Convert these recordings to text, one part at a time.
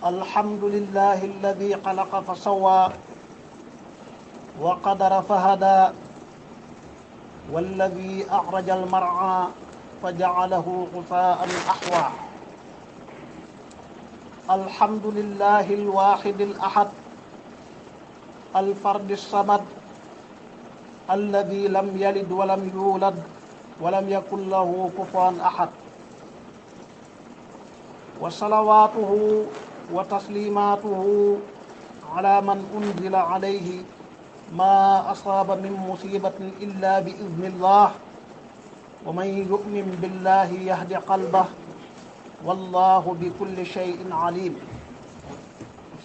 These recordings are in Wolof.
الحمد لله الذي خلق فسوى وقدر فهدى والذي أخرج المرعى فجعله غثاء أحوى. الحمد لله الواحد الأحد الفرد الصمد الذي لم يلد ولم يولد ولم يكن له كفوا أحد. وصلواته وتسليماته على من أنزل عليه ما أصاب من مصيبة إلا بإذن الله ومن يؤمن بالله يهد قلبه والله بكل شيء عليم.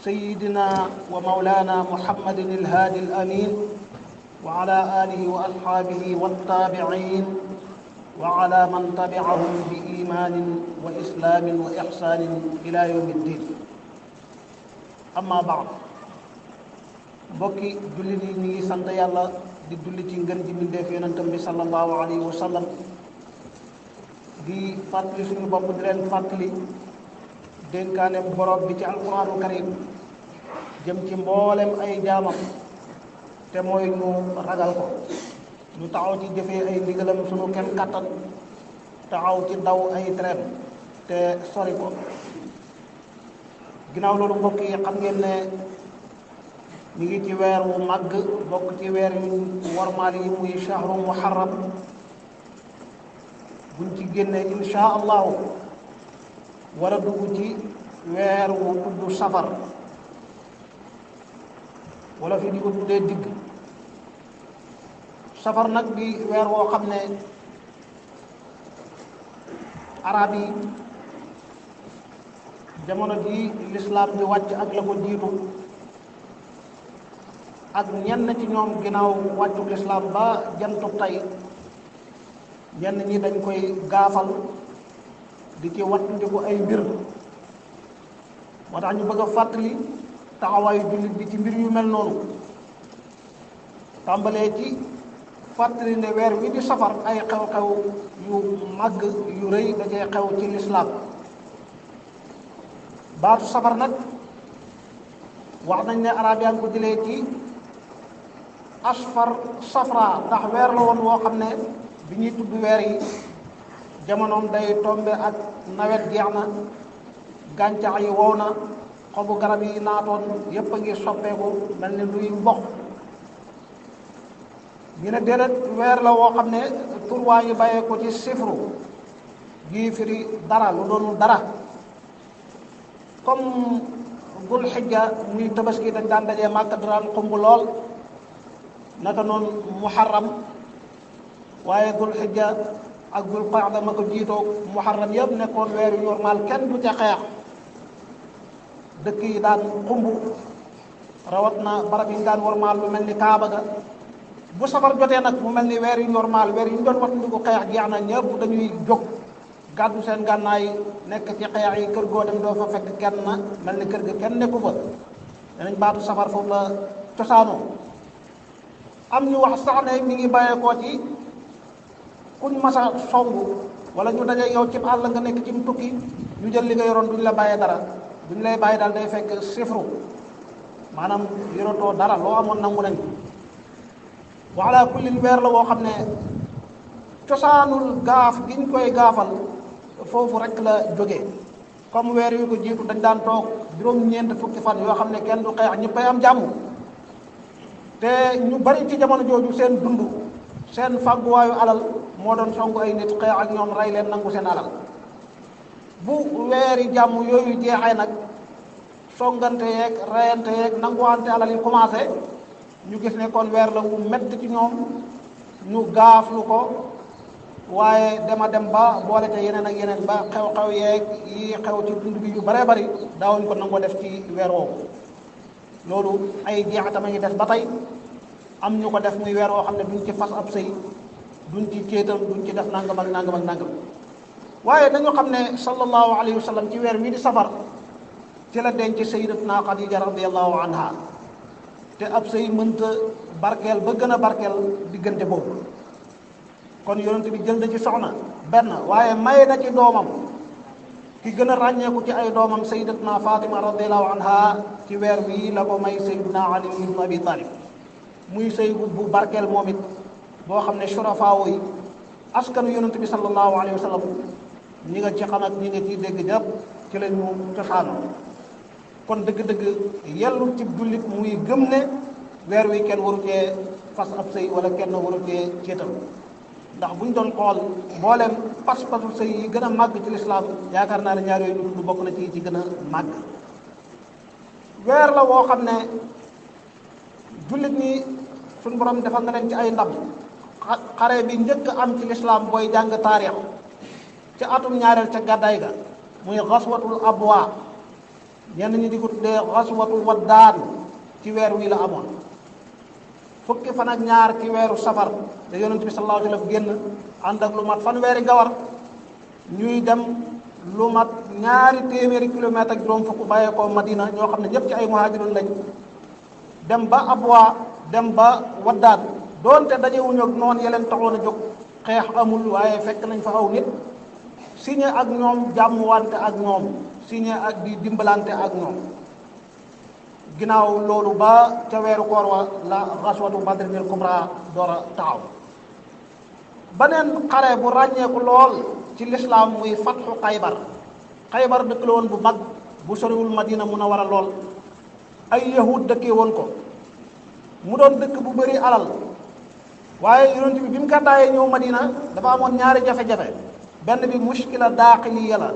سيدنا ومولانا محمد الهادي الأمين وعلى آله وأصحابه والتابعين وعلى من تبعهم بإيمان وإسلام وإحسان إلى يوم الدين. أما بعد mbokki jullit yi ñu ngi sant yàlla di julli ci ngën ji mbindeef yonentam bi sallallahu alayhi wa sallam di fàttali suñu bopp di leen fàttali dénkaane borom bi ci alquraanul karim jëm ci mboolem ay jaamam te mooy ñu ragal ko, ñu taxaw ci jëfee ay ndigalam suñu kem kàttan, taxaw ci daw ay tereem te sori ko. ginnaaw loolu mbokk yi xam ngeen ne ñu ngi ci weer wu màgg bokk ci weer yu warmaal yi muy shahru muharram. buñ ci génnee insha allahu war a dugg ci weer wu tudd safar wala fi di ko tuddee digg. safar nag di weer woo xam ne arab yi jamono ji lislaam di wàcc ak la ko jiitu ak ñenn ci ñoom ginnaaw wàccu lislaam ba jantu tey ñenn ñi dañ koy gaafal di ci wattandiku ay mbir. moo tax ñu bëgg a fàttali taxawaayu jullit bi ci mbir yu mel noonu, tàmbalee ci fàttali ne weer wi di safar ay xew-xew yu màgg yu rëy dajee xew ci lislaam. baatu safar nag wax nañ ne arab yaa ngi ko jëlee ci asfar safra, ndax weer la woon woo xam ne bi ñuy tudd weer yi jamonoom day tombe ak nawet jeex na, gàncax yi wow na, xobu garab yi naatoon yépp a ngi soppeeku mel ni luy mboq. ñu ne déedéet weer la woo xam ne turwaa yi bàyyee ko ci sifru gii firi dara lu doonul dara. comme dul xijja muy tabaski dañ daan dajee màkk daan xumb lool, naka noonu muharram, waaye dul xijja ak dul qaada ma ko jiitoo muharram yëpp nekkoon weer yu normal kenn du ca xeex. dëkk yi daan xumb, rawat na barab yi ñu daan warmaal lu mel ni Kaaba ga. bu safar jotee nag mu mel ni weer yu normal, weer yu ñu doon wattandiku xeex jeex na, ñëpp dañuy jóg gàddu seen gànnaay nekk ci xeex yi. kër goo dem doo fa fekk kenn, mel ni kër ga kenn nekku fa. danañ baatu safar foofu la cosaanoo. am ñu wax sax ne mi ngi bàyyeekoo ci kuñ masa songu wala ñu daje yow ci àll nga nekk ci tukki, ñu jël li nga yoroon duñ la bàyyee dara, duñ lay bàyyi daal day fekk sifru, maanaam yorotoo dara, loo amoon nangu nañ. wala kullin weer la woo xam ne cosaanul gaaf giñ koy gaafal foofu rek la jógee. comme weer yu ko jiitu dañ daan toog juróom-ñeent fukki fan yoo xam ne kenn du xeex, ñëppay am jàmm. te ñu bari ci jamono jooju seen dund, seen fàgguwaayu alal moo doon songu ay nit, xeex ak ñoom, rey leen, nangu seen alal. bu weeri jàmm yooyu jeexee nag songante yeeg reyante yeeg nanguwante alal yi commencé, ñu gis ne kon weer la wu mett ci ñoom, ñu gaaflu ko. waaye dema dem ba boole te yeneen ak yeneen ba xew-xew yeeg yi xew ci dund bi yu baree bari daawuñ ko nangoo def ci weer woowu. loolu ay jeexitam a ngi des ba tey am ñu ko def muy weer woo xam ne duñ ci fas ab sëy duñ ci céetal duñ ci def nangam ak nangam ak nangam waaye dañu xam ne sallallahu alayhi wa sallam ci weer wi di safar ci la denc sayyidatuna Xadija radiyallahu anha te ab sëy mënta barkeel ba gën a barkeel diggante boobu kon yonent bi jël na ci soxna benn waaye may na ci doomam ki gën a ràññeeku ci ay doomam sayyidatuna Fatima radiyallahu anha ci weer wi la ko may sayyiduna Ali ibn Abi Talib muy sëy bu barkeel moom it boo xam ne surafaawo yi askanu yonent bi sallallahu alayhi wa sallam ñi nga ci xam ak ñi nga ciy dégg jàpp ci la ñu cosaanoo kon dëgg-dëgg yellul ci jullit muy gëm ne weer wi kenn waru cee fas ab sëy wala kenn waru cee céetal ndax buñ doon xool mbooleem pas-pasu sëy yi gën a màgg ci lislaam yaakaar naa ne ñaar yooyu du bokk na ci gën a màgg weer la woo xam ne jullit ñi suñ borom defal na leen ci ay ndam xare bi njëkk am ci lislaam booy jàng taarix ci atum ñaareel ca gàddaay ga muy xaswatul abwa ñenn ñi di ko tuddee xaswatul waddaan ci weer wi la amoon fukki fan ak ñaar ci weeru safar da yonent bi sallallahu alayhi wa sallam génn ànd ak lu mat fanweeri gawar ñuy dem lu mat ñaari téeméeri kilomètre ak juróom fukk bàyyee ko Madina ñoo xam ne ñëpp ci ay muhaajiroon lañ dem ba abwa dem ba waddaan doonte dajewuñu ak noonu yeleen taxoon a jóg xeex amul waaye fekk nañ fa aw nit signé ak ñoom jàmm wante ak ñoom signé ak di dimbalante ak ñoom ginnaaw loolu ba ca weeru koor wa la xaswatu badrinil kubra door a taxaw beneen xare bu ràññeeku lool ci lislaam muy fatxu xaybar dëkk la woon bu mag bu soriwul Madina Munawara lool ay yahud dëkkee woon ko mu doon dëkk bu bëri alal waaye yonent bi mu gàddaayee ñëw Madina dafa amoon ñaari jafe-jafe benn bi mushkila daaqiliya la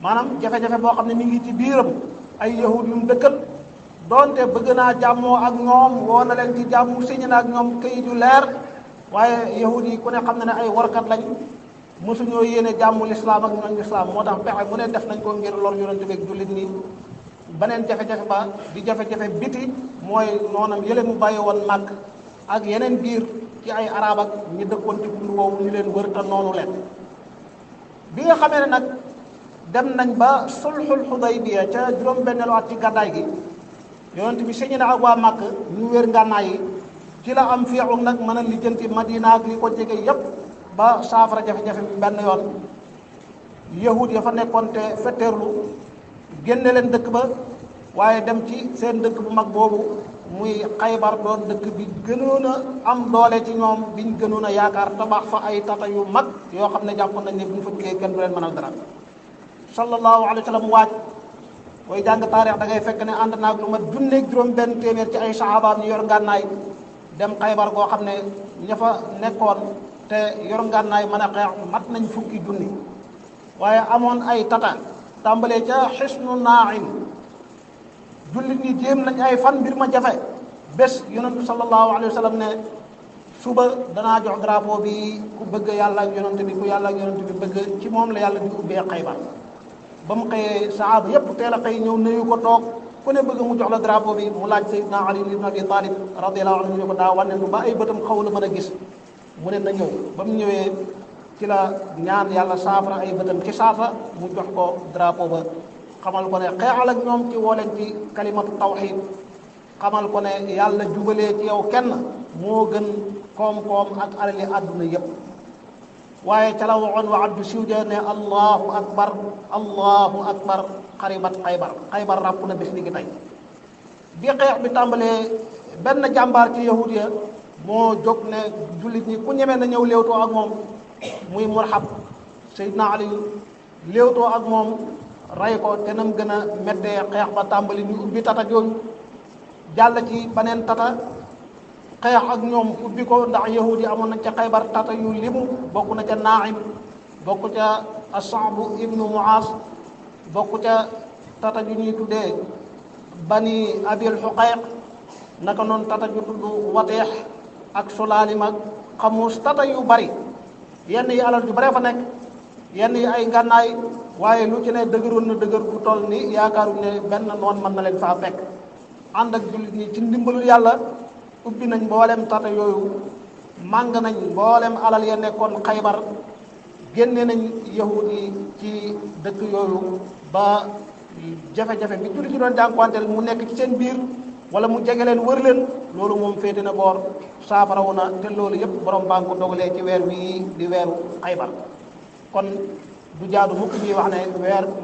maanaam jafe-jafe boo xam ne mi ngi ci biiram ay yahud yu mu dëkkal doonte bëgg naa jàmmoo ak ñoom woo na leen ci jàmm signé na ak ñoom këyit yu leer waaye yahud yi ku ne xam na ne ay warkat lañ mosuñoo yéene jàmmu lislaam ak ñooñ lislaam moo tax pexe mu ne def nañ ko ngir lor yonent bi ak jullit nii beneen jafe-jafe ba di jafe-jafe biti mooy noonam yële mu bàyyi woon màgg ak yeneen biir ci ay arab ak ñi dëkkoon ci tund woowu ñu leen wër te noonu leen bi nga xamee ne nag dem nañ ba sulxul xudaybiya ca juróom-benneelu at ci gàddaay gi yonent bi signé na ak waa màkk ñu wér ngànnaay yi ci la am fiixu nag mën a lijjanti Madina ak li ko jege yépp ba saafara jafe-jafe bi benn yoon yahud ya fa nekkoon te fetteerlu génne leen dëkk ba waaye dem ci seen dëkk bu mag boobu muy Xaybar doon dëkk bi gënoon a am doole ci ñoom biñ gënoon a yaakaar tabax fa ay tata yu mag yoo xam ne jàpp nañ ne bu ñu fa jógee kenn du leen mënal dara sallallahu alayhi wa sallam waaj booy jàng taarix da ngay fekk ne ànd naag lu mat junneeg juróom benn téeméer ci ay saxaabaam ñu yor ngànnaay dem Xaybar goo xam ne ña fa nekkoon te yor ngànnaay mën a xeex mat nañ fukki junni waaye amoon ay tata tàmbalee ca xisnu naa'im jullit ñi jéem nañ ay fan mbir ma jafe bés yonentu sallallahu alayhi wa sallam ne suba danaa jox drapeau bi ku bëgg yàlla ak yonent bi ku yàlla ak yonent bi bëgg ci moom la yàlla di ubbee Xaybar ba mu xëyee sahaaba yépp teel a xëy ñëw nuyu ko toog ku ne bëgg mu jox la drapeau bi mu laaj Seydina Ali ibn Abi Talib radiyallahu anhu ñu ko daa wànnentu ba ay bëtam xaw la mën a gis mu ne na ñëw ba mu ñëwee ci la ñaan yàlla saafara ay bëtam ci saasa mu jox ko drapeau ba xamal ko ne xeexal ak ñoom ci woo leen ci kalimatu tawxid xamal ko ne yàlla jubalee ci yow kenn moo gën koom-koom ak alali àdduna yépp waaye ca la waxoon wa abdu siwja ne allahu akbar xaribat xaybar ràpp na bés ni gi tey bi xeex bi tàmbalee benn jàmbaar ci yahud ya moo jóg ne jullit ñi ku ñemee na ñëw léewtoo ak moom muy Murhab Seydina Ali léewtoo ak moom ray ko te nam gën a mettee xeex ba tàmbali ñu ubbi tata jooju jàll ci beneen tata xeex ak ñoom ubbi ko ndax yahud yi amoon nañ ca Xaybar tata yu limu bokk na ca Naim bokk ca Asaabu ibnu Muaz bokk ca tata ju ñuy tuddee Bani Abil Xuqayq naka noonu tata ju tudd Wateex ak Sulaalim ak Xamuus tata yu bari yenn yi alal ju bare fa nekk yenn yi ay ngànnaay waaye lu ci ne dëgëroon na dëgër bu toll ni yaakaaruñ ne benn noon mën na leen faa fekk ànd ak jullit ñi ci ndimbalul yàlla ubbi nañ mboolem tata yooyu màng nañ mboolem alal ya nekkoon Xaybar génne nañ yahud yi ci dëkk yooyu ba jafe-jafe bi jullit yi doon jànkuwanteel mu nekk ci seen biir wala mu jege leen wër leen loolu moom féete na boor saafarawu na te loolu yëpp borom baa ngi ko dogalee ci weer wii di weeru Xaybar kon du jaadu mukk ñuy wax ne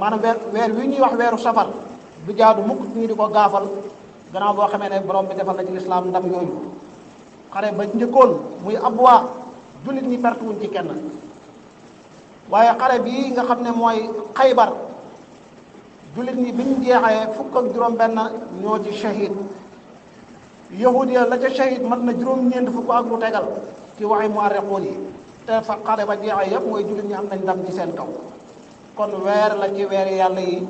maanaam weer wi ñuy wax weeru safar du jaadu mukk ñu di ko gaafal gannaaw boo xamee ne borom bi defal na ci lislaam ndam yooyu xare ba njëkkoon muy Abwa jullit ñi perte wuñ ci kenn waaye xare bii nga xam ne mooy Xaybar jullit ñi bi ñu jeexee fukk ak juróom-benn ñoo ci shahid yahud ya la ca shahid mat na juróom-ñeent fukk ak lu tegal ci waxi muarrixuun yi te fa xare ba jeexee yëpp mooy jullit ñi am nañ ndam ci seen kaw kon weer la ci weer yàlla yi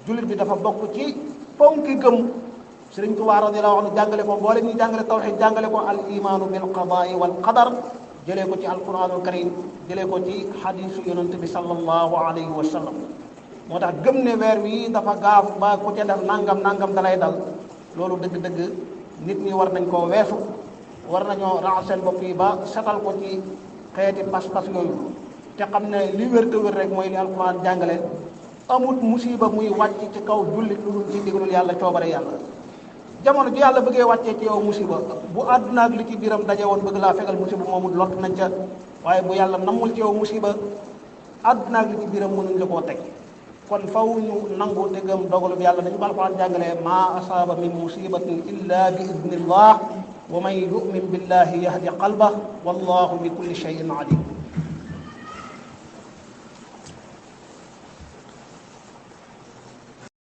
jullit bi dafa bokk ci ponki gëm Sëriñ Tuubaa radiyallaahu anhu jàngale ko boole ñu jàngale tawxiid jàngale ko al imaanu bil qadaa'i wal qadar jëlee ko ci alquraanul karim jëlee ko ci xadiisu yonent bi sallallahu alayhi wa sallam moo tax gëm ne weer wi dafa gaaf ba ku ca def nangam dalay dal loolu dëgg-dëgg nit ñi war nañ koo weesu war nañoo raxas seen bopp yi ba setal ko ci xeeti pas-pas yooyu te xam ne li wér te wér rek mooy li alquran jàngale amut musiba muy wàcc ci kaw jullit lu dul ci ndigalul yàlla coobare yàlla jamono ji yàlla bëggee wàccee ci yow musiba bu àdduna ak li ci biiram daje woon bëgg laa fegal musiba moomu lott nañ ca waaye bu yàlla nammul ci yow musiba àdduna ak li ci biiram mënuñ la koo teg kon faw ñu nangu te gëm dogalu bi yàlla dañu ko alquran jàngalee maa asaaba min musibatin illa bi idnillah wa man yu'min billahi yahdi qalbah wallahu bi kulli shay'in alim